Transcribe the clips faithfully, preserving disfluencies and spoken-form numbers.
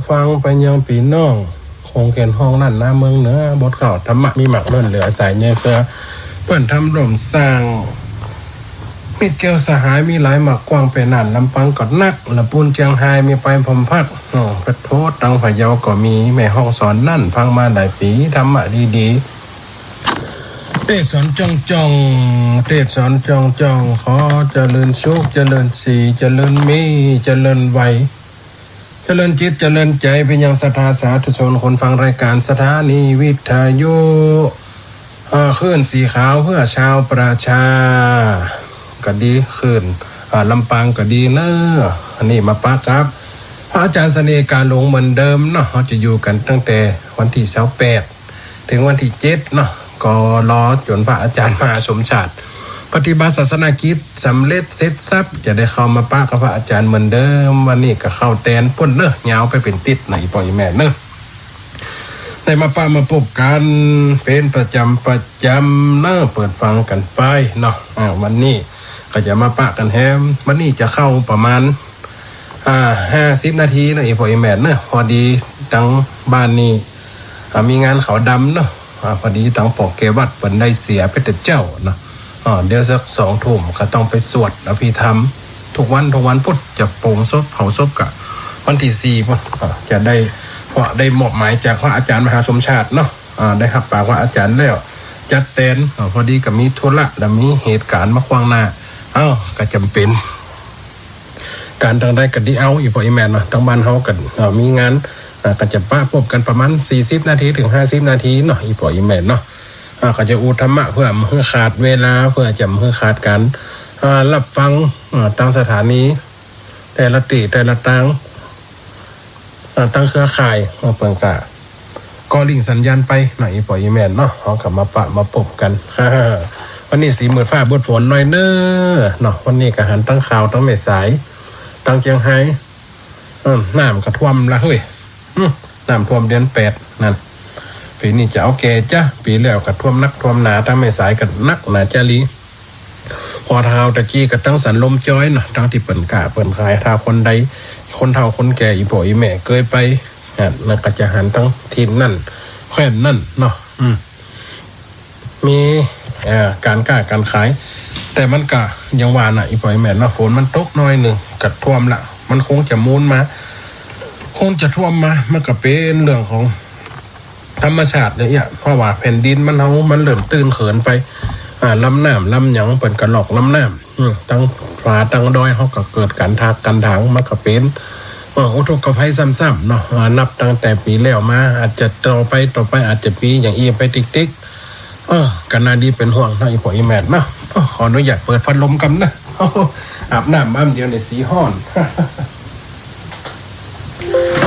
ฟังไปยังปี้น้อง คงแก่นฮ้องล้านนาเมืองเหนือ บทกล่าวธรรมะมีมากล้นเหลือ อาศัยใยเฟื่อเปื้อนธรรมร่วมสร้าง มิตรแก้วสหายมีหลายมากกว้างไปน่าน ลำปางก็นัก ละปูนเจียงฮายมีไปพร้อมพัก อืม พระโทษตังพะเยาก็มี แม่ฮ่องสอนนั้นฟังมาหลายปี๋ ธรรมะดีๆ เทศน์สอนจ้องๆ เทศน์สอนจ้องๆ ขอเจริญสุข เจริญสี เจริญมี เจริญไว เจริญจิต เจริญใจ๋ ไปยังศรัทธาสาธุชน คนฟังรายการสถานีวิทยุ เอ่อ คลื่นสีขาวเพื่อชาวประชา ก็ดี คลื่น อ่า ลำปางก็ดีเนาะ อันนี้มาปะกับพระอาจารย์เสน่ห์กาหลงเหมือนเดิมเนาะ เฮาจะอยู่กั๋นตั้งแต่วันตี้ซาวแปด เถิงวันตี้เจ็ดเนาะ ก็รอจ๋นพระอาจารย์มหาสมชาติ ปฏิบัติศาสนกิจสำเร็จเสร็จสับ จะได้เข้ามาปะกับพระอาจารย์เหมือนเดิม วันนี้ก็เข้าแตนปู้นเนาะ ยาวไปเป๋นติ๊ดเนาะ อี่ป้ออี่แม่เนาะ ได้มาปะมาปบกั๋นเป๋นประจ๋ำประจ๋ำเนาะ เปิดฟังกั๋นไปเนาะ อ่า วันนี้ก็จะมาปะกั๋นแฮม วันนี้จะเข้าประมาณ อ่า ห้าสิบนาทีเนาะ อี่ป้ออี่แม่เนาะ พอดีตังบ้านนี้ อ่า มีงานขาวดำเนาะ อ่า พอดีตังป้อแก่วัดเปิ้นได้เสียไปแต่เจ๊าเนาะ อ่า เดี๋ยวสักสองทุ่มก็ต้องไปสวดอภิธรรม ทุกวัน ทุกวันพุธจะโป๋งศพ เผาศพก็วันตี้สี่ปู้น อ่า จะได้ เพราะได้มอบหมายจากพระอาจารย์มหาสมชาติเนาะ อ่า ได้ฮับปากพระอาจารย์แล้ว จัดแตน อ่า พอดีก็มีธุระ และมีเหตุก๋ารณ์มาขว้างหน้า เอ้า ก็จ๋ำเป๋น ก๋านตังใดก็ดีเอา อี่ป้ออี่แม่เนาะ ตังบ้านเฮาก็ เอ่อ มีงาน อ่า ก็จะปะปบกั๋นประมาณสี่สิบนาทีเถิงห้าสิบนาทีเนาะ อี่ป้ออี่แม่เนาะ อ่า ก็จะอู้ธรรมะเปื้อบ่หื้อขาดเวลา เปื้อจะบ่หื้อขาดก๋าน อ่า ฮับฟัง อ่า ตางสถานี แต่ละตี้แต่ละตาง อ่า ตางเครือข่าย อ่า เปิ้นก็ ก็ลิงก์สัญญาณไปเนาะ อี่ป้ออี่แม่เนาะ เฮาก็มาปะมาปบกั๋น วันนี้สีมืดฟ้ามืดฝนหน้อยเน้อเนาะ วันนี้ก็หันตังข่าวตังแม่สาย ตังเจียงฮาย เออ น้ำก็ท่วมละเฮ้ย อืม น้ำท่วมเดือนแปดนั่น ปี๋นี้จะเอาแก่จ๊ะ ปี๋แล้วก็ท่วมนักท่วมหนา ตังแม่สายก็นักหนาจ๊ะลี พอเฮาตะกี้ก็ตังสันลมจอยเนาะ ตังตี้เปิ้นก้าเปิ้นขาย ถ้าคนใด คนเฒ่าคนแก่ อี่ป้ออี่แม่เกยไป อ่ะ มันก็จะหันตังถิ่นนั่น แคว้นนั่นเนาะ อืม มี เอ่อ ก๋านก้าก๋านขาย แต่มันก็อย่างว่าน่ะ อี่ป้ออี่แม่เนาะ ฝนมันตกหน้อยนึ่งก็ท่วมละ มันคงจะมูลมา คงจะท่วมมา มันก็เป๋นเรื่องของธรรมชาติเนี่ย เพราะว่าแผ่นดินมันเฮา มันเริ่มตื้นเขินไป อ่า ลำน้ำลำหยังเปิ้นก็ลอกลำน้ำ อืม ตังผาตังดอยเฮาก็เกิดก๋านถากก๋านถาง มันก็เป๋น เอ่อ อุทกภัยซ้ำๆ เนาะ อ่า นับตั้งแต่ปี๋แล้วมา อาจจะต่อไป ต่อไปอาจจะมีอย่างอี้ไปติ๊กๆ เออ ก็น่าดีเป๋นห่วงเนาะ อี่ป้ออี่แม่เนาะ เออ ขออนุญาตเปิดพัดลมก่อนนะ อาบน้ำมาเดี๋ยวนี้สีฮ้อน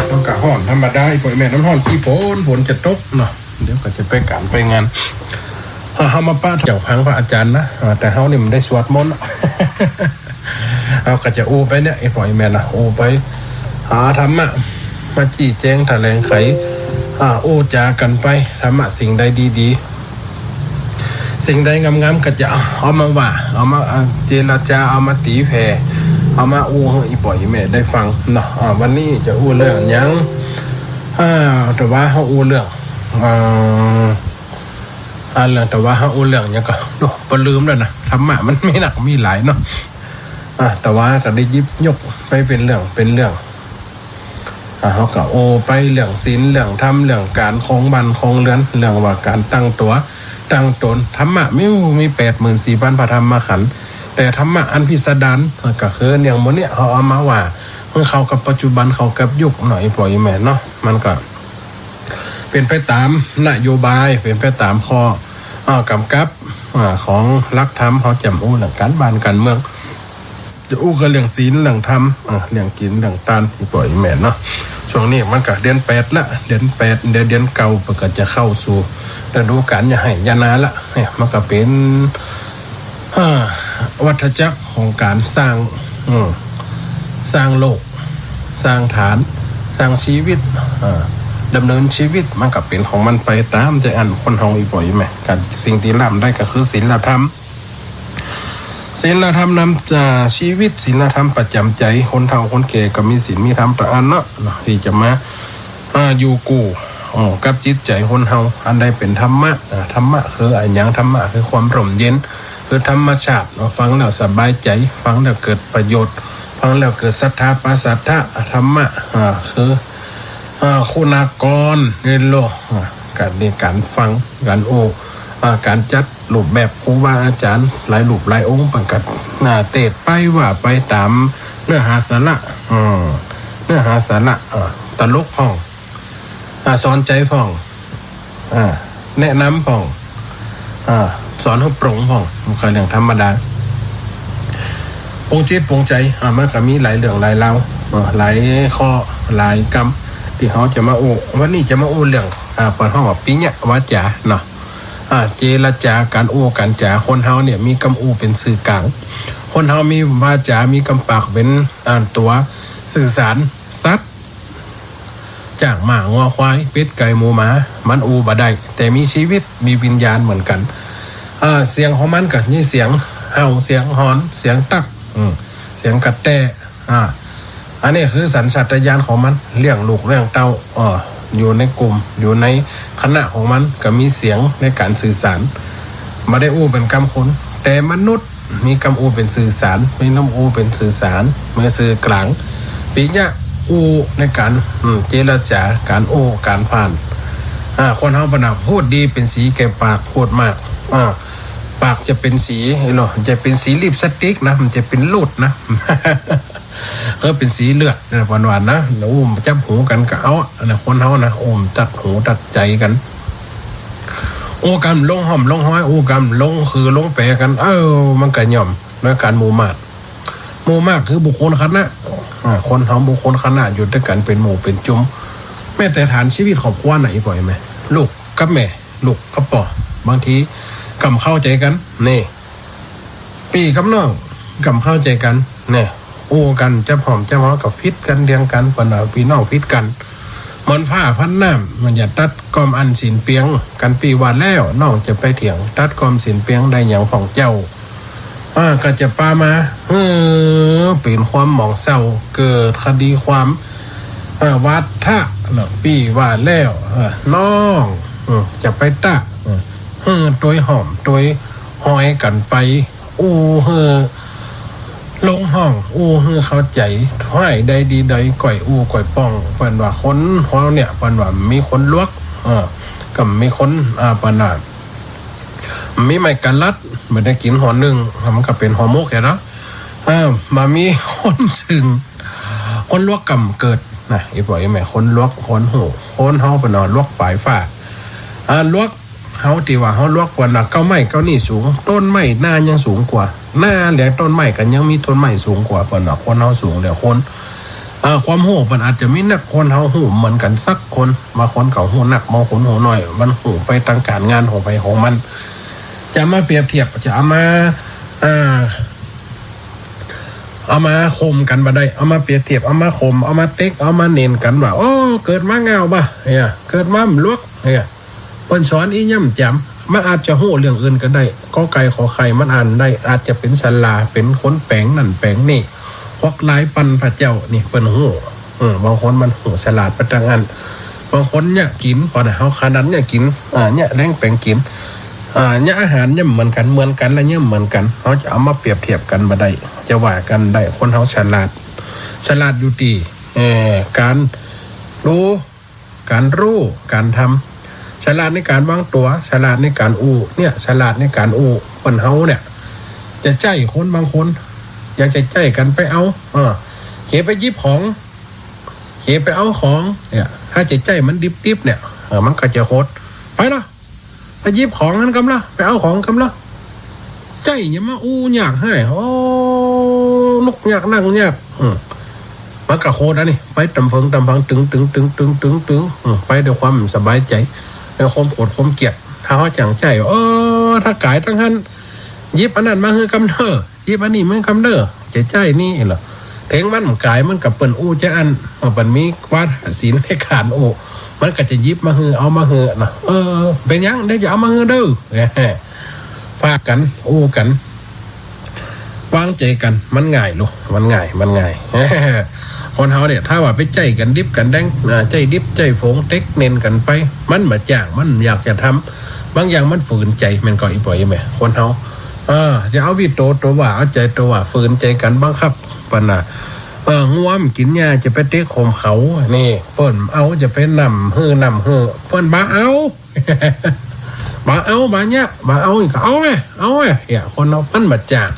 มันก็ฮ้อนธรรมดา อี่ป้ออี่แม่ มันฮ้อนขี้ฝน ฝนจะตกเนาะ เดี๋ยวก็จะไปก๋านไปงาน เฮา เฮามาปะเจ้าฟังพระอาจารย์นะ อ่า แต่เฮานี่มันได้สวดมนต์ เฮาก็จะอู้ไปเนี่ย อี่ป้ออี่แม่นะ อู้ไป หาธรรมะ มาจี้แจงแถลงไข อ่า อู้จ๋ากั๋นไป ธรรมะสิ่งใดดีๆ สิ่งใดงามๆ ก็จะเอามาว่า เอามา เอาเจรจา เอามาตี๋แผ่ เอามาอู้หื้ออี่ป้ออี่แม่ได้ฟังเนาะ อ่า วันนี้จะอู้เรื่องหยัง อ่า แต่ว่าเฮาอู้เรื่อง อ่า อ่า เรื่อง แต่ว่าเฮาอู้เรื่องหยังก่อ โอ้ บ่ลืมแล้วนะ ธรรมะมันมีนักมีหลายเนาะ อ่า แต่ว่าก็ได้หยิบยกไปเป๋นเรื่องเป๋นเรื่อง อ่า เฮาก็อู้ไปเรื่องศีล เรื่องธรรม เรื่องก๋านครองบ้านครองเรือน เรื่องว่าก๋านตั้งตั๋วตั้งตน ธรรมะมี มีแปดหมื่นสี่พันพระธรรมขันธ์ แต่ธรรมะอันพิสดารก็คือเรื่องหมู่นี้ เฮาเอามาว่า มันเข้ากับปัจจุบัน เข้ากับยุคเนาะ อี่ป้ออี่แม่เนาะ มันก็ เป๋นไปต๋ามนโยบาย เป๋นไปต๋ามข้อ อ่า ก๋ำกับ อ่า ของหลักธรรม เฮาจะอู้เรื่องก๋านบ้านก๋านเมือง จะอู้ก็เรื่องศีล เรื่องธรรม อ่า เรื่องกิ๋น เรื่องตาน อี่ป้ออี่แม่เนาะ ช่วงนี้มันก็เดือนแปดละ เดือนแปด เดี๋ยวเดือนเก้า มันก็จะเข้าสู่ฤดูก๋านหญ้าไฮ่หญ้านาละ เนี่ย มันก็เป๋น อ่า วัฏจักรของก๋านสร้าง อืม สร้างโลก สร้างฐาน สร้างชีวิต อ่า ดำเนินชีวิต มันก็เป๋นของมันไปต๋ามใจ๋อั้นคนเฮา อี่ป้ออี่แม่ ก๋านสิ่งตี้ล้ำได้ก็คือศีลธรรม ศีลธรรมนำ อ่า ชีวิต ศีลธรรมประจ๋ำใจ๋ คนเฒ่าคนแก่ก็มีศีลมีธรรมต๋างอั้นเนาะ เนาะ ตี้จะมา อ่า อยู่กู้ อ่า กับจิตใจ๋คนเฮา อันใดเป๋นธรรมะ อ่า ธรรมะคืออะหยัง ธรรมะคือความร่มเย็น คือธรรมชาติเนาะ ฟังแล้วสบายใจ๋ ฟังแล้วเกิดประโยชน์ ฟังแล้วเกิดศรัทธา ปะศรัทธา ธรรมะ อ่า คือ อ่า คุณากร เรียนรู้ อ่า ก๋านเรียน ก๋านฟัง ก๋านโอ้ อ่า ก๋านจัดรูปแบบครูบาอาจ๋ารย์หลายรูปหลายองค์ เปิ้นก็ อ่า เตสน์ไปว่าไปต๋ามเนื้อหาสาระ อืม เนื้อหาสาระ อ่า ตลกพ่อง อ่า สอนใจ๋พ่อง อ่า แนะนำพ่อง อ่า สอนหื้อปรงพ่อง มันก็เรื่องธรรมดา ปรุงจิตปรุงใจ๋ อ่า มันก็มีหลายเรื่องหลายราว อ่า หลายข้อหลายกำตี้เฮาจะมาอู้ วันนี้จะมาอู้เรื่อง อ่า เปิ้นฮ้องว่าปิยะวาจ๋าเนาะ อ่า เจรจา ก๋านอู้ก๋านจ๋า คนเฮาเนี่ยมีกำอู้เป๋นสื่อกลาง คนเฮามีวาจ๋า มีกำปากเป๋น อ่า ตั๋วสื่อสาร สัตว์ จ๊าง ม้า งัว ควาย เป็ด ไก่ หมู หมา มันอู้บ่ได้ แต่มีจีวิต มีวิญญาณเหมือนกั๋น อ่า เสียงของมันก็มีเสียงเห่า เสียงหอน เสียงตั๊ก อืม เสียงกระแต อ่า อันนี้คือสัญชาตญาณของมัน เลี้ยงลูกเลี้ยงเต้า อ่า อยู่ในกลุ่ม อยู่ในคณะของมันก็มีเสียงในก๋านสื่อสาร บ่ได้อู้เป๋นกำคน แต่มนุษย์ มีกำอู้เป๋นสื่อสาร มีกำอู้เป๋นสื่อสาร เป๋นสื่อกลาง ปิยะอู้ในก๋าน อืม เจรจา ก๋านอู้ ก๋านผ่าน อ่า คนเฮาเปิ้นว่า ฮู้ดีเป๋นสีแก่ปาก พูดมาก อ่า ปากจะเป๋นสีเนาะ จะเป๋นสีลิปสติกนะ มันจะเป๋นลูดนะ ก็เป๋นสีเลือดนะ หวานๆ นะ อู้จับหูกั๋นก็เอาอะนะ คนเฮานะ อู้ตัดหูตัดใจ๋กั๋น อู้กั๋นลงฮ่อมลงฮ้อย อู้กั๋นลงคือลงแปกั๋น เออ มันก็ย่อมในก๋านหมู่มาด หมู่มาดคือบุคคลคณะ อ่า คนเฮาบุคคลคณะอยู่ตวยกั๋นเป๋นหมู่เป๋นจุม แม้แต่ฐานจีวิตครอบครัวน่ะ อีกบ่อยไหม ลูกกับแม่ ลูกกับป้อ บางทีก่ำเข้าใจ๋กั๋น นี่ ปี้กับน้องก่ำเข้าใจ๋กั๋น นี่ อู้กั๋นจับหอมจับหอมก็ผิดกั๋นเถียงกั๋น ปัญหาปี้น้องผิดกั๋น เหมือนฟ้าฟันน้ำ มันจะตัดก้อมอั้นสินเปียง กั๋นปี้ว่าแล้ว น้องจะไปเถียง ตัดก้อมสินเปียงได้หยังพ่องเจ้า อ่า ก็จะปามา เออ เป๋นความหมองเศร้า เกิดคดีความ อ่า วาทะเนาะ ปี้ว่าแล้ว เออ น้อง อืม จะไปตะ อืม หื้อตวยหอมตวยฮ้อยกั๋นไป อู้หื้อลงห้อง อู้หื้อเข้าใจ๋ ถ้อยใดดีใดก้อยอู้ก้อยป้อง เปิ้นว่าคนเฮาเนี่ย เปิ้นว่ามีคนลวก เออ ก็มีคน อ่า เปิ้นว่า มีไม้กะลัด บ่ได้กิ๋นห่อนึ่ง มันก็เป๋นห่อหมกแหละเนาะ เออ บ่ามีคนซึ่ง คนลวกก่ำเกิดนะ อีกบ่อยไหม คนลวก คนฮู้ คนเฮาเปิ้นว่าลวกปลายฟ้า อ่า ลวก เฮาตี้ว่าเฮาลวกกว่านะ เก๊าไม้เก๊านี่สูง ต้นไม้หน้ายังสูงกว่า หน้าแหละต้นไม้ก็ยังมีต้นไม้สูงกว่า เปิ้นว่าคนเฮาสูงแล้วคน อ่า ความฮู้เปิ้นอาจจะมีนัก คนเฮาฮู้เหมือนกั๋นสักคน บางคนก็ฮู้นัก บางคนฮู้น้อย มันฮู้ไปตางก๋านงานของใผของมัน จะมาเปรียบเทียบ จะเอามา อ่า เอามาข่มกั๋นบ่ได้ เอามาเปรียบเทียบ เอามาข่ม เอามาเต๊ก เอามาเน่นกั๋นว่า โอ้ เกิดมาง่าวบ่ะ เนี่ย เกิดมาบ่ลวก เนี่ย เปิ้นสอนอี้ย่ำจ๋ำ มันอาจจะฮู้เรื่องอื่นก็ได้ กอไก่ขอไข่มันอ่านได้ อาจจะเป๋นศาลา เป๋นคนแป๋งนั่นแป๋งนี่ ควักลายปั่นพระเจ้า นี่เปิ้นฮู้ เออ บางคนมันฮู้ฉลาดไปตางอั้น บางคนเยียะกิ๋น ปอนะ เฮาขนาดเยียะกิ๋น อ่า เยียะแลงแป๋งกิ๋น อ่า เยียะอาหารเยียะบ่เหมือนกั๋น เหมือนกั๋นละเยียะบ่เหมือนกั๋น เฮาจะเอามาเปรียบเทียบกั๋นบ่ได้ จะว่ากั๋นได้ คนเฮาฉลาด ฉลาดอยู่ตี้ เอ่อ ก๋านฮู้ ก๋านฮู้ ก๋านทำ ฉลาดในก๋านวางตั๋ว ฉลาดในก๋านอู้ เนี่ย ฉลาดในก๋านอู้ เปิ้นเฮาเนี่ย จะใจ๊คนบางคน อยากจะใจ๊กั๋นไปเอา เออ เขไปหยิบของ เขไปเอาของ เนี่ย ถ้าจะใจ๊มันดิบๆ เนี่ย เออ มันก็จะโหด ไปเนาะ ไปหยิบของหั้นก่ำละ ไปเอาของก่ำละ ใจ๊อย่ามาอู้ยากฮ้าย โอ้ ลุกยากนั่งยาก อืม มันก็โหดอันนี้ ไปต๋ามเผิงต๋ามผัง ตึง ตึง ตึง อืม ไปด้วยความสบายใจ๋ ด้วยความโกรธความเกลียด ถ้าเฮาจั่งใจ๊ เออ ถ้ากายตังหั้น หยิบอันนั้นมาหื้อก่ำเน่อ หยิบอันนี้มาก่ำเน่อ จะใจ๊นี่เหรอ เถิงมันบ่กาย มันก็เปิ้นอู้จะอั้น เปิ้นมีวาทะศีลในก๋านอู้ มันก็จะหยิบมาหื้อ เอามาหื้อเนาะ เออ เป๋นหยัง เดี๋ยวจะเอามาหื้อเด้อ ปากั๋น อู้กั๋น วางใจ๋กั๋น มันง่ายลูก มันง่าย มันง่าย คนเฮาเนี่ย ถ้าว่าไปใจ๊กั๋นดิบกั๋นแดง อ่า ใจ๊ดิบใจ๊ฝงเต็กเน่นกั๋นไป มันบ่จ้าง มันอยากจะทำ บางอย่างมันฝืนใจ๋ แม่นก่อ อี่ป้ออี่แม่ คนเฮา เออ จะเอาวีโต๋ตั๋วว่า เอาใจ๋ตั๋วว่า ฝืนใจ๋กั๋นบังคับ เปิ้นน่ะ เออ งัวมันกิ๋นหญ้า จะไปเตะข่มเขา นี่ เปิ้นเอา จะไปนำหื้อ นำหื้อ เปิ้นบ่เอา บ่เอา บ่เยียะ บ่เอา ก็เอาแหม เอาแหม เนี่ย คนเฮามันบ่จ้าง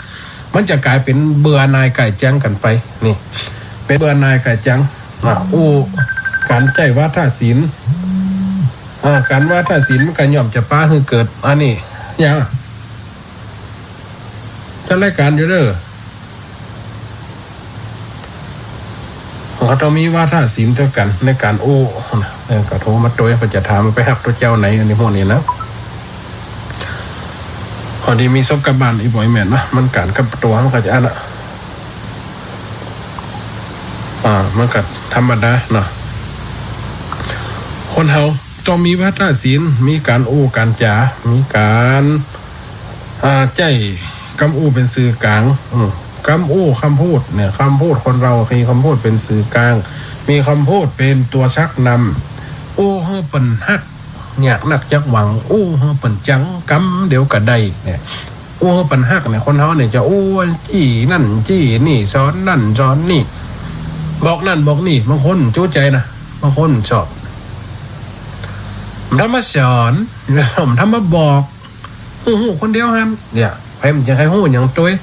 มันจะก๋ายเป๋นเบื่อหน่ายคลายจังกั๋นไป นี่ เป๋นเบื่อหน่ายคลายจัง อ่า อู้ ก๋านใจ๊วาทะศิลป์ อ่า ก๋านวาทะศิลป์มันก็ย่อมจะปาหื้อเกิด อันนี้ หยัง จัดรายก๋านอยู่เน่อ มันก็ต้องมีวาทะศิลป์ตวยกั๋นในก๋านอู้นะ เออ ก็โทรมาตวย เปิ้นจะถามไปฮักตั๋วเจ้าไหน อันนี้พวกนี้นะ พอดีมีสกบาลอี่ป้ออี่แม่นะ มันก๋านกับตั๋วมันก็จะอันน่ะ อ่า มันก็ธรรมดาเนาะ คนเฮาต้องมีวาทะศิลป์ มีก๋านอู้ก๋านจ๋า มีก๋าน อ่า ใจ๊กำอู้เป๋นสื่อกลาง อืม กำอู้กำพูดเนี่ย กำพูดคนเฮามีกำพูดเป๋นสื่อกลาง มีกำพูดเป๋นตั๋วชักนำ อู้หื้อเปิ้นฮัก อยากนักอยากหวัง อู้หื้อเปิ้นจัง กำเดียวก็ได้เนี่ย อู้หื้อเปิ้นฮักเนี่ย คนเฮาเนี่ยจะอู้จี้นั่นจี้นี่ สอนนั่นสอนนี่ บอกนั่นบอกนี่ บางคนบ่ใจ๋นะ บางคนบ่ชอบ มันทำมาสอน มันทำมาบอก ฮู้ ฮู้คนเดียวหั้น เนี่ย ใผมันจะใค่ฮู้หยังตวย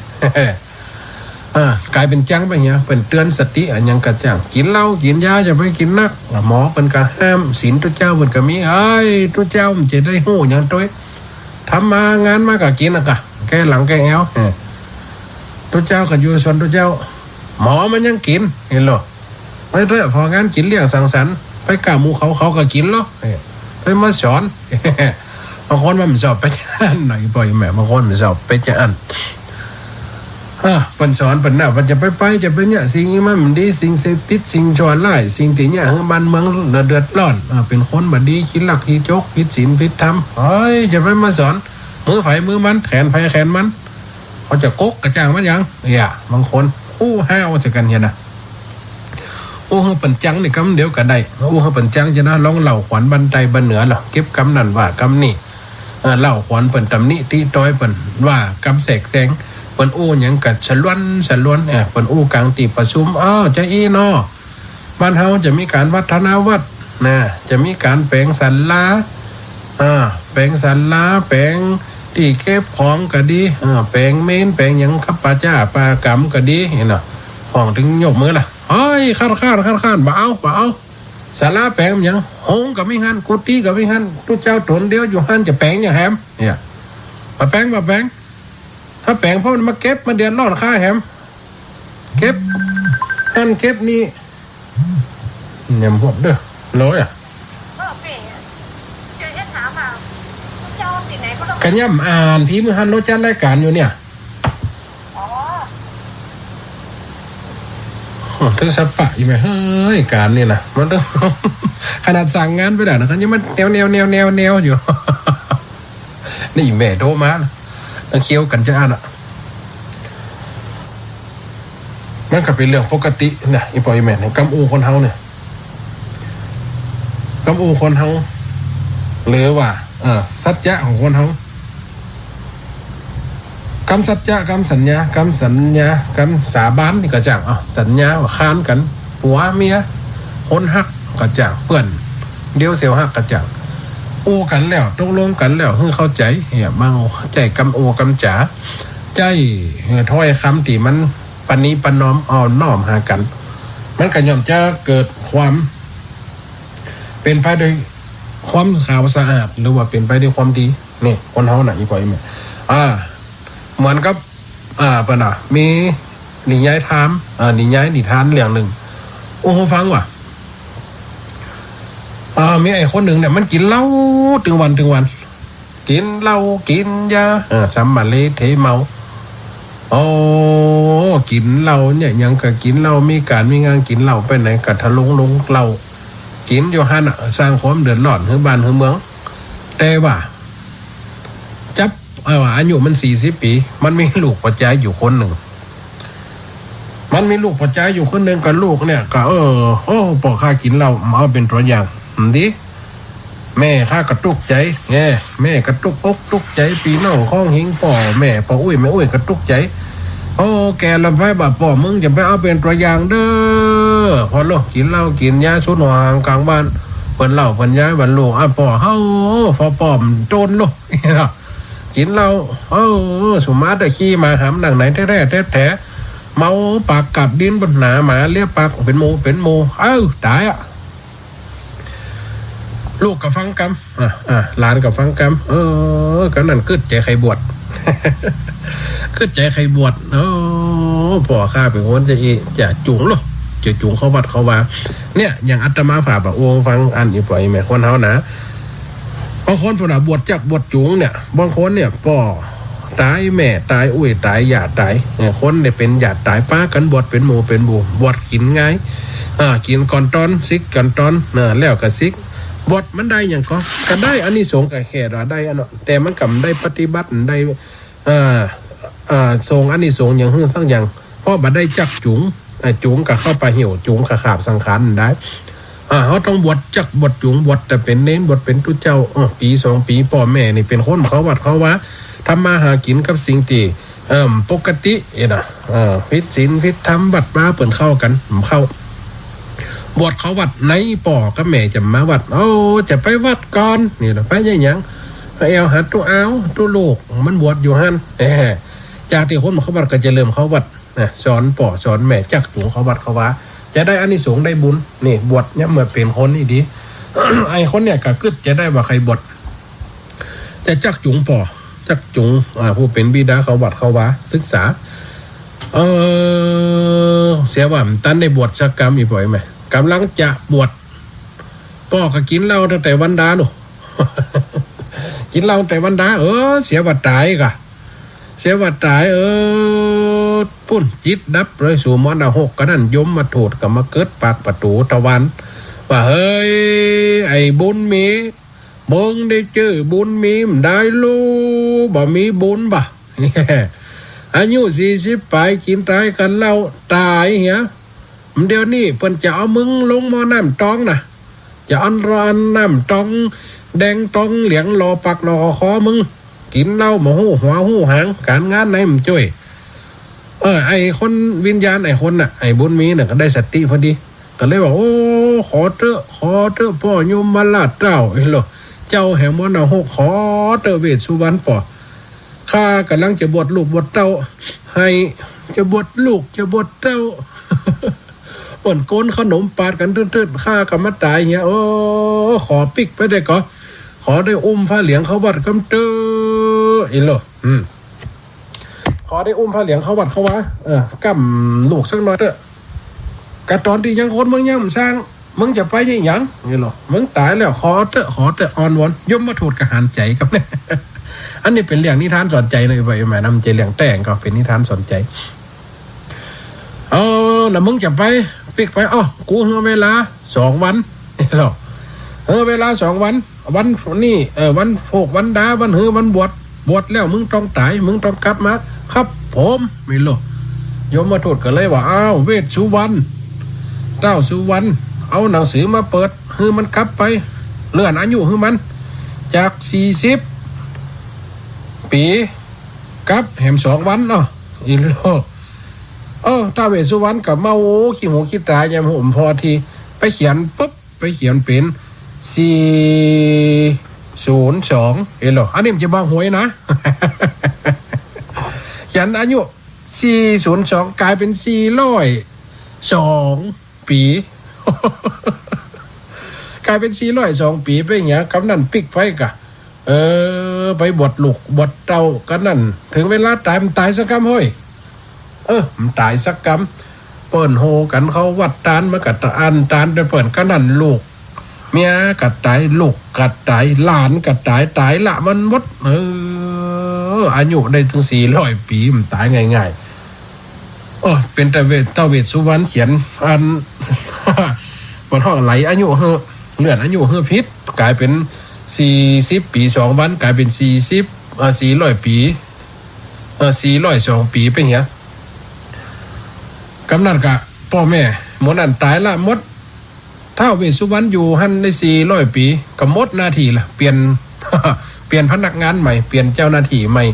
เออ ก๋ายเป๋นจังไปเหีย เปิ้นเตื๋อนสติอะหยังก็จ้าง กิ๋นเหล้ากิ๋นยาอย่าไปกิ๋นนัก หมอเปิ้นก็ห้าม ศีลตุ๊เจ้าเปิ้นก็มี เอ้ย ตุ๊เจ้ามันจะได้ฮู้หยังตวย ทำมางานมาก็กิ๋นอะกะ แก้หลังแก้แอว เออ ตุ๊เจ้าก็อยู่ส่วนตุ๊เจ้า หมอมันยังกิ๋น หันโล ไปเต๊อะ พองานกิ๋นเลี้ยงสังสรรค์ ไปก้าหมู่เขา เขาก็กิ๋นโล เออ ใผมาสอน บางคนมันบ่ชอบเป๋นจะอั้นหน่อย ป้ออี่แม่ บางคนบ่ชอบเป๋นจะอั้น อ่า เปิ้นสอนเปิ้นน่ะ ว่าจะไป ไป จะไปเนี่ย สิ่งอี้มันบ่ดี สิ่งเสพติด สิ่งชั่วร้าย สิ่งตี้เยียะหื้อบ้านเมืองเดือดร้อน อ่า เป๋นคนบ่ดี ขี้ลักขี้จก ผิดศีลผิดธรรม เฮ้ย จะไปมาสอน มือใผมือมัน แขนใผแขนมัน เขาจะก๊กก็จ้างมันหยัง เนี่ย บางคนอู้ห้าวใส่กั๋นเหียนะ อู้หื้อเปิ้นจังนี่กำเดียวก็ได้ อู้หื้อเปิ้นจังจะนะ ลองเล่าขวัญบันไดบันเหนือลอ เก็บกำนั้นว่ากำนี้ เออ เล่าขวัญเปิ้น ตำหนิติต้อยเปิ้น ว่ากำแสกแสง เปิ้นอู้หยังก็สะล้วนสะล้วน เออ เปิ้นอู้ก๋างตี้ประชุม อ้าว จะอี้เนาะ บ้านเฮาจะมีก๋านวัฒนาวัตรนะ จะมีก๋านแป๋งศาลา อ่า แป๋งศาลา แป๋งตี้เก็บของก็ดี เออ แป๋งเมน แป๋งหยัง กับป่าจ๊าป่ากำก็ดี หันเนาะ ฮ้องตึงยกมือละ เฮ้ย คัดค้าน คัดค้าน บ่เอา บ่เอา ศาลาแป๋งหยัง โฮงก็มีหั้น กุฏิก็มีหั้น ตุ๊เจ้าต๋นเดียวอยู่หั้น จะแป๋งหยังแหม เนี่ย บ่แป๋ง บ่แป๋ง ถ้าแป๋งเพราะมันมาเก็บ มาเดือดร้อนข้าแหม เก็บหั้นเก็บนี่ แหม พวกเด้อ โหลอะ ก็ย่ำอ่าน ตี้มื้อหั้นโล จัดรายก๋านอยู่เนี่ย โอ้ ถึงสะปะอี่แม่ เฮ้ย ก๋านนี่นะ มันต้อง ขนาดสั่งงานไปแล้วนะ ยังมาแนวแนวแนวแนวแนวอยู่ นี่แม่โทรมานะ มันเคี้ยวกั๋นจะอั้นอะ มันก็เป๋นเรื่องปกตินะ อี่ป้ออี่แม่ กำอู้คนเฮาเนี่ย กำอู้คนเฮา หรือว่า เอ่อ สัจจะของคนเฮา กำสัจจะ กำสัญญา กำสัญญา กำสาบานนี่ก็จ้าง อ้าว สัญญาว่าคานกั๋น ผัวเมีย คนฮักก็จ้าง เปื้อนเดียวเสียวฮักก็จ้าง อู้กั๋นแล้ว ตกลงกั๋นแล้ว หื้อเข้าใจ๋ เนี่ย บางใจ๊กำอู้กำจ๋า ใจ๊ เอ่อ ถ้อยกำตี้มันประนีประนอมอ่อนน้อมหากั๋น มันก็ย่อมจะเกิดความ เป๋นไปโดยความขาวสะอาด หรือว่าเป๋นไปโดยความดี นี่ คนเฮาน่ะ อี่ป้ออี่แม่ อ่า เหมือนกับ อ่า เปิ้นน่ะ มีนิยายธรรม อ่า นิยายนิทานเรื่องนึ่ง อู้หื้อฟังว่า อ่า มีไอ้คนนึ่งเนี่ย มันกิ๋นเหล้าตึงวันตึงวัน กิ๋นเหล้ากิ๋นยา เออ สัมมาเลเทเมา โอ้ กิ๋นเหล้าเนี่ย หยังก็กิ๋นเหล้า มีก๋านมีงานกิ๋นเหล้า ไปไหนก็ทะลงลงเหล้า กิ๋นอยู่หั้นน่ะ สร้างความเดือดร้อนหื้อบ้านหื้อเมือง แต่ว่า จับ เอ่อ อายุมันสี่สิบปี๋ มันมีลูกป้อจายอยู่คนนึ่ง ม มันมีลูกป้อจายอยู่คนนึ่ง ก็ลูกเนี่ยก็ เออ โอ้ ป้อข้ากิ๋นเหล้า บ่เอาเป๋นตั๋วอย่าง อืม ดี แม่ข้าก็ตุ๊กใจ๋ แง่ แม่ก็ตุ๊กอกตุ๊กใจ๋ ปี้น้องของเฮง ป้อแม่ ป้ออุ๊ยแม่อุ๊ยก็ตุ๊กใจ๋ โอ้ แก่ลำไปบ่า ป้อมึงจะไปเอาเป๋นตั๋วอย่างเด้อ พอโลกกิ๋นเหล้ากิ๋นยาสุดหัวหางกลางบ้าน เปิ้นเหล้าเปิ้นยาบ่าลูก อ่ะ ป้อเฮา ป้อป้อมโจรลูก กิ๋นเหล้า เออ สุมาแต่ขี้มาหำหนังไหนแต๊ๆ แต๊ๆ เมาปากกับดินบนหนา หมาเลียปากเป๋นหมู่เป๋นหมู่ เอ้า ต๋ายอ่ะ ลูกก็ฟังกำ อ่ะ อ่ะ หลานก็ฟังกำ เออ ก็นั่นกึ๊ดใจ๋ใค่บวช กึ๊ดใจ๋ใค่บวช โอ้ ป้อข้าเป๋นคนจะอี้ จะจูงลูก จะจูงเข้าวัดเข้าวา เนี่ย อย่างอาตมาฝากบ่า โอ้ ฟังอันนี้ป้อแม่คนเฮานะ บางคนพุ้นน่ะ บวชจักบวชจูงเนี่ย บางคนเนี่ย ป้อต๋าย แม่ต๋าย อุ๊ยต๋าย ย่าต๋าย เนี่ย คนเนี่ยเป๋นย่าต๋าย ปากั๋นบวชเป๋นหมู่เป๋นหมู่ บวชกิ๋นงาย อ่า กิ๋นก่อนตอน สิกก่อนตอน เออ แล้วก็สิก บวชมันได้หยังก่อ ก็ได้อานิสงส์ก็แค่ว่าได้อันเนาะ แต่มันก็บ่ได้ปฏิบัติ บ่ได้ เอ่อ เอ่อ ส่งอานิสงส์หยังหื้อสักอย่าง เพราะบ่ได้จักจูง เอ่อ จูงก็เข้าป่าเหี่ยว จูงก็ขาบสังขารได้ อ่า เฮาต้องบวชจักบวชจูง บวชแต่เป๋นเณร บวชเป๋นตุ๊เจ้า เออ ปี๋สองปี๋ ป้อแม่นี่เป๋นคนเข้าวัดเข้าวา ทำมาหากิ๋นกับสิ่งตี้ เอิ่ม ปกติ เอ๊ะนะ เออ ผิดศีลผิดธรรม วัดวาเปิ้นเข้ากั๋น บ่เข้า บวชเข้าวัดใน ป้อกับแม่จะมาวัด โอ้ จะไปวัดก่อน นี่นะ ไปยังหยัง ไปแอ่วหาตุ๊อาว ตุ๊ลูก มันบวชอยู่หั้น เออ จากตี้คนบ่เข้าวัดก็จะเริ่มเข้าวัด นะ สอนป้อสอนแม่ จักจูงเข้าวัดเข้าวา จะได้อานิสงส์ได้บุญ นี่ บวชยามเมื่อเป๋นคนนี่ดี ไอ้คนเนี่ยก็กึ๊ดจะได้ว่าใค่บวช จะจักจูงป้อ จักจูง อ่า ผู้เป๋นบิดาเข้าวัดเข้าวา ศึกษา เออ เสียว่าบ่ตันได้บวชสักกำ อีป้อแม่ ก่ำลังจะบวช ป้อก็กิ๋นเหล้าตั้งแต่วันดาลูก กิ๋นเหล้าตั้งแต่วันดา เออ เสียว่าต๋ายก่ะ เสียว่าต๋าย เออ ปุ้น จิตดับเลย สู่มรณหก ก็นั่น ยมทูตก็มาเกิดปากประตู๋ทวาร ว่า เฮ้ย ไอ้บุญมี มึงได้จื้อบุญมีบ่ได้ลู บ่มีบุญบ่ะ อายุสี่สิบป๋าย กิ๋นต๋ายกั๋นเหล้า ต๋ายเหีย เดี๋ยวนี้เปิ้นจะเอามึงลงหม้อน้ำตองนะ จะเอาหม้อน้ำตองแดงตองเหลืองหล่อปากหล่อคอมึง กิ๋นเหล้าบ่ฮู้หัวฮู้หาง ก๋านงานไหนบ่จ้วย เออ ไอ้คนวิญญาณไอ้คนน่ะ ไอ้บุญมีน่ะก็ได้สติพอดี ก็เลยว่า โอ้ ขอเต๊อะ ขอเต๊อะ ป้อยมราชเจ้า เอ้ยเหรอ เจ้าแห่งมรณหก ขอเต๊อะ เวสสุวรรณป้อ ข้าก่ำลังจะบวชลูกบวชเต้า หื้อ จะบวชลูกจะบวชเต้า เปิ้นโกนขนมปาดกั๋นเต๊อะๆ ข้าก็มาต๋ายเหีย โอ้ ขอปิ๊กไปได้ก่อ ขอได้อุ้มผ้าเหลืองเข้าวัดกำเต๊อะ เอ้ยเหรอ อืม ขอได้อุ้มผ้าเหลืองเข้าวัดเข้าวา เออ ก้ำลูกสักหน่อยเต๊อะ ก็ต๋อนตี้ยังคนมึงยังบ่สร้าง มึงจะไปนี่หยัง นี่เหรอ มึงต๋ายแล้ว ขอเต๊อะ ขอเต๊อะ อ้อนวอน ยมทูตก็หันใจ๋กับ อันนี้เป๋นเรื่องนิทานสอนใจ๋นะ ไปมานะ บ่ใจ้เรื่องแต่ง ก็เป๋นนิทานสอนใจ๋ เออ แล้วมึงจะไปปิ๊กไป อ้อ กูหื้อเวลาสองวัน นี่เหรอ หื้อเวลาสองวัน วันนี้ เออ วันโภควันดา วันหื้อวันบวช บวชแล้วมึงต้องต๋าย มึงต้องกลับมา ครับผม ไม่โลภ ยมทูตก็เลยว่า อ้าว เวสสุวรรณ ท้าวสุวรรณ เอาหนังสือมาเปิด หื้อมันกลับไป เลื่อนอายุหื้อมัน จากสี่สิบปี๋ กลับแหมสองวันเนาะ อีโลภ เออ ท้าวเวสสุวรรณก็เมา โอ้ ขี้หูขี้ต๋ายามหั้น พอดี ไปเขียนปุ๊บ ไปเขียนเป๋น สี่ศูนย์สอง เอ้ยเหรอ อันนี้มันจะบอกหวยนะ เขียนอายุ สี่ศูนย์สอง ก๋ายเป๋น สี่ร้อยสองปี๋ ก๋ายเป๋น สี่ร้อยสองปี๋ เป๋นหยัง กำนั้นปิ๊กไปก่ะ เออ ไปบวชลูกบวชเต้ากั๋นนั่น เถิงเวลาต๋าย บ่ต๋ายสักกำเฮ้ย เออ บ่ต๋ายสักกำ เปิ้นโห่กั๋นเข้าวัด ตานมันก็อั้นตานแต่เปิ้น กำนั้นลูกเมียก็ต๋าย ลูกก็ต๋าย หลานก็ต๋าย ต๋ายละมันหมด เออ อายุได้เถิงสี่ร้อยปี๋ บ่ต๋ายง่ายๆ เออ เป๋นแต่เวส ท้าวเวสสุวรรณเขียน อัน เปิ้นฮ้องไหลอายุหื้อ เลื่อนอายุหื้อผิด ก๋ายเป๋นสี่สิบปี๋สองวัน ก๋ายเป๋นสี่สิบ เอ่อ สี่ร้อยปี๋ เอ่อ สี่ร้อยสองปี๋ เป๋นหยัง กำนั้นก็ป้อแม่หมู่นั้นต๋ายละหมด ท้าวเวสสุวรรณอยู่หั้นได้สี่ร้อยปี๋ ก็หมดหน้าตี้ละ เปลี่ยน เปลี่ยนพนักงานใหม่ เปลี่ยนเจ้าหน้าตี้ใหม่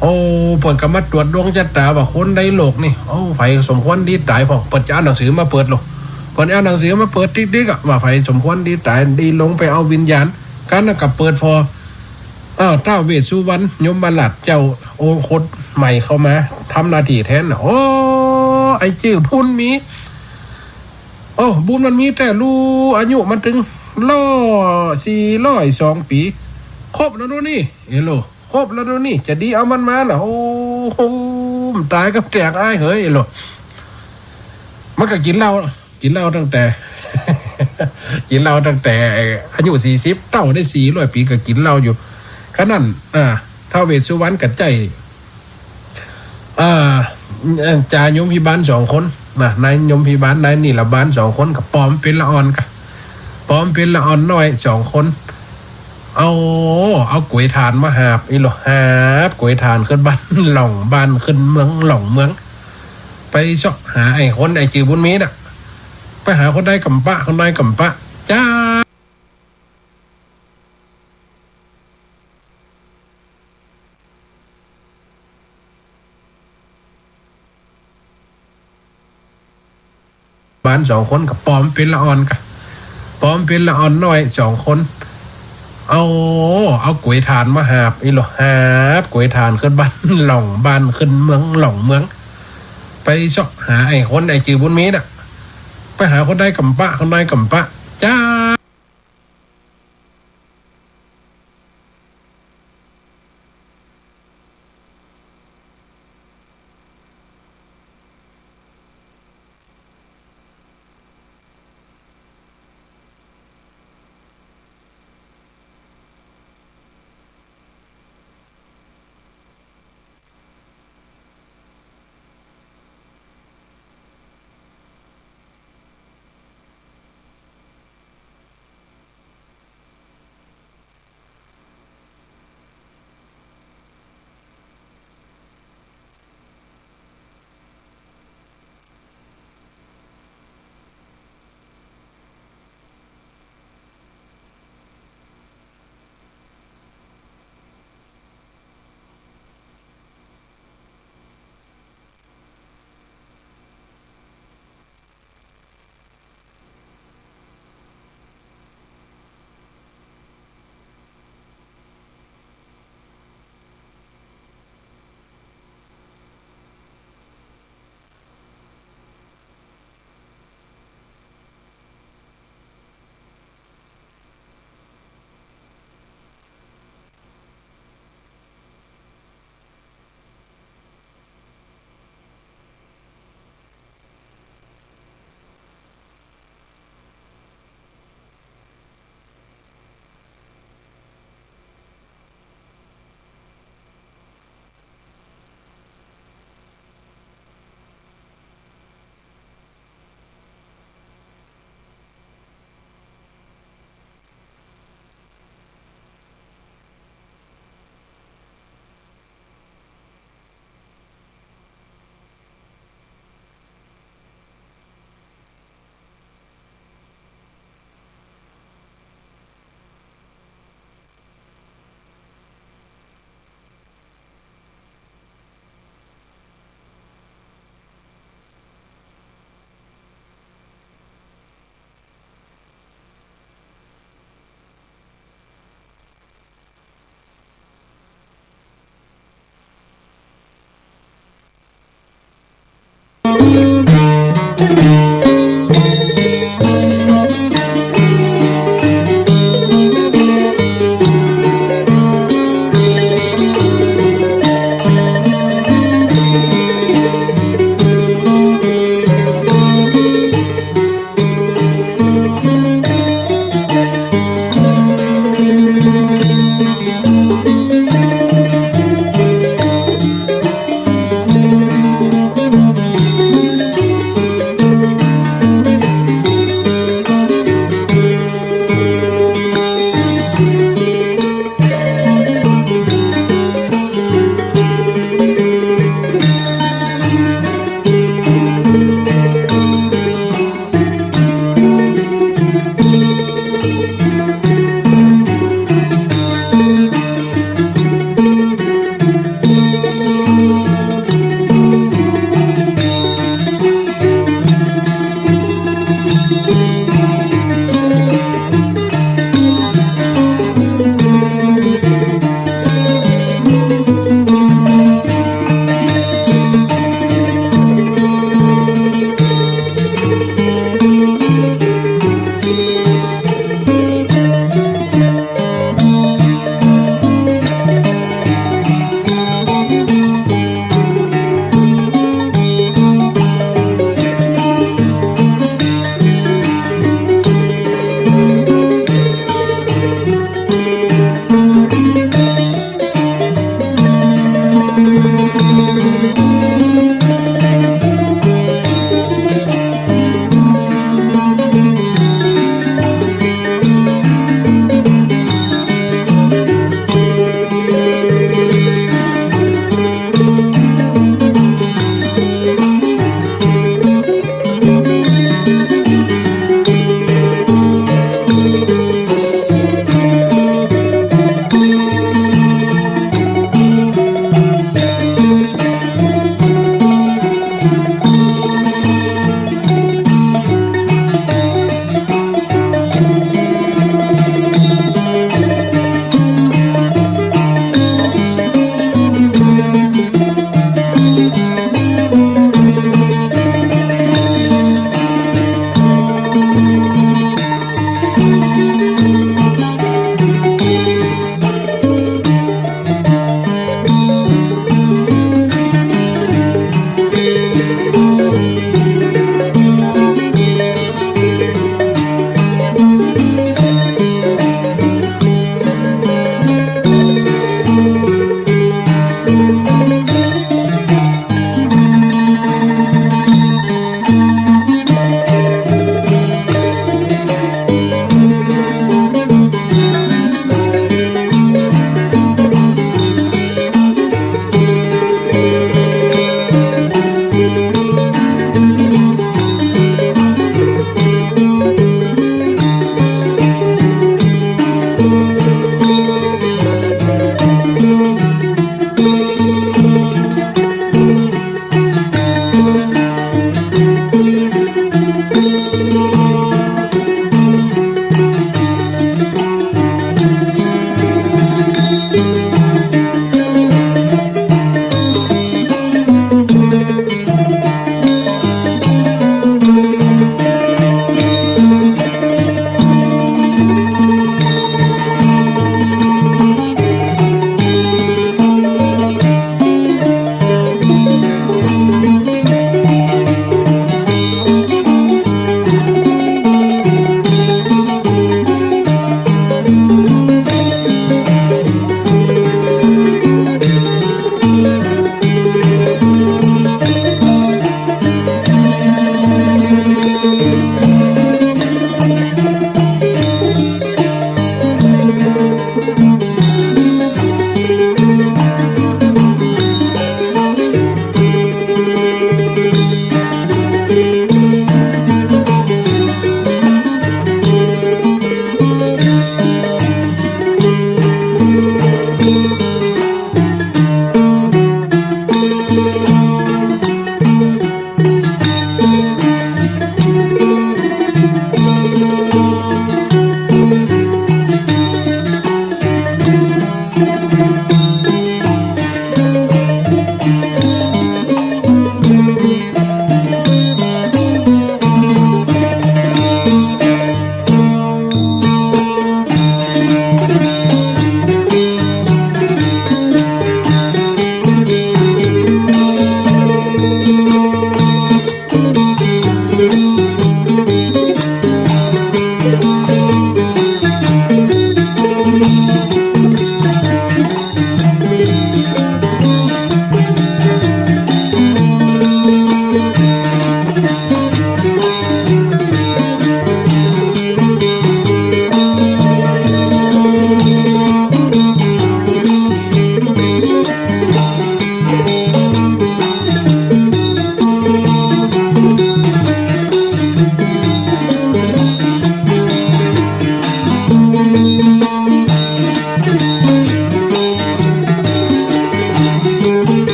โอ้ เปิ้นก็มาตรวจดวงจะต๋าว่าคนในโลกนี่ โอ้ ใผสมควรดีต๋ายพ่อง เปิ้นจะเอาหนังสือมาเปิดโลก เปิ้นเอาหนังสือมาเปิดติ๊กๆ อะ ว่าใผสมควรดีต๋าย ดีลงไปเอาวิญญาณ กำนั้นก็เปิดผ่อ อ้าว ท้าวเวสสุวรรณ ยมราชเจ้าโอรสใหม่เข้ามาทำหน้าตี้แทนน่ะ โอ้ ไอ้จื้อบุญมี โอ้ บุญมันมีแต๊ลู อายุมันตึงร้อย สี่ร้อยสองปี๋ ครบแล้วดูนี่ เอโล ครบแล้วดูนี่ จะดีเอามันมาน่ะ โอ้โห มันต๋ายกับแตกอ้ายเหย เอโล มันก็กิ๋นเหล้า กิ๋นเหล้าตั้งแต่ กิ๋นเหล้าตั้งแต่อายุสี่สิบ เต้าได้สี่ร้อยปี๋ก็กิ๋นเหล้าอยู่ กำนั้น อ่า ท้าวเวสสุวรรณก็ใจ๊ อ่า จ่ายมพิบาลสองคนน่ะ นายยมพิบาล นายนิรบาลสองคน ก็ปลอมเป๋นละอ่อน ก็ปลอมเป๋นละอ่อนน้อยสองคน เอา เอาก๋วยถ่านมาหาบ อีโล หาบก๋วยถ่านขึ้นบ้านล่องบ้าน ขึ้นเมืองล่องเมือง ไปเซาะหาไอ้คน ไอ้จื้อบุญมีน่ะ ไปหาคนใดก็บ่ปะ คนใดก็บ่ปะ จ้า บาลสองคน ก็ปลอมเป๋นละอ่อน ก็ปลอมเป๋นละอ่อนน้อยสองคน เอา เอาก๋วยถ่านมาหาบ อีโล หาบก๋วยถ่านขึ้นบ้านล่องบ้าน ขึ้นเมืองล่องเมือง ไปเซาะหาไอ้คน ไอ้จื้อบุญมีน่ะ ไปหาคนใดก็บ่ปะ คนใดก็บ่ปะ จ้า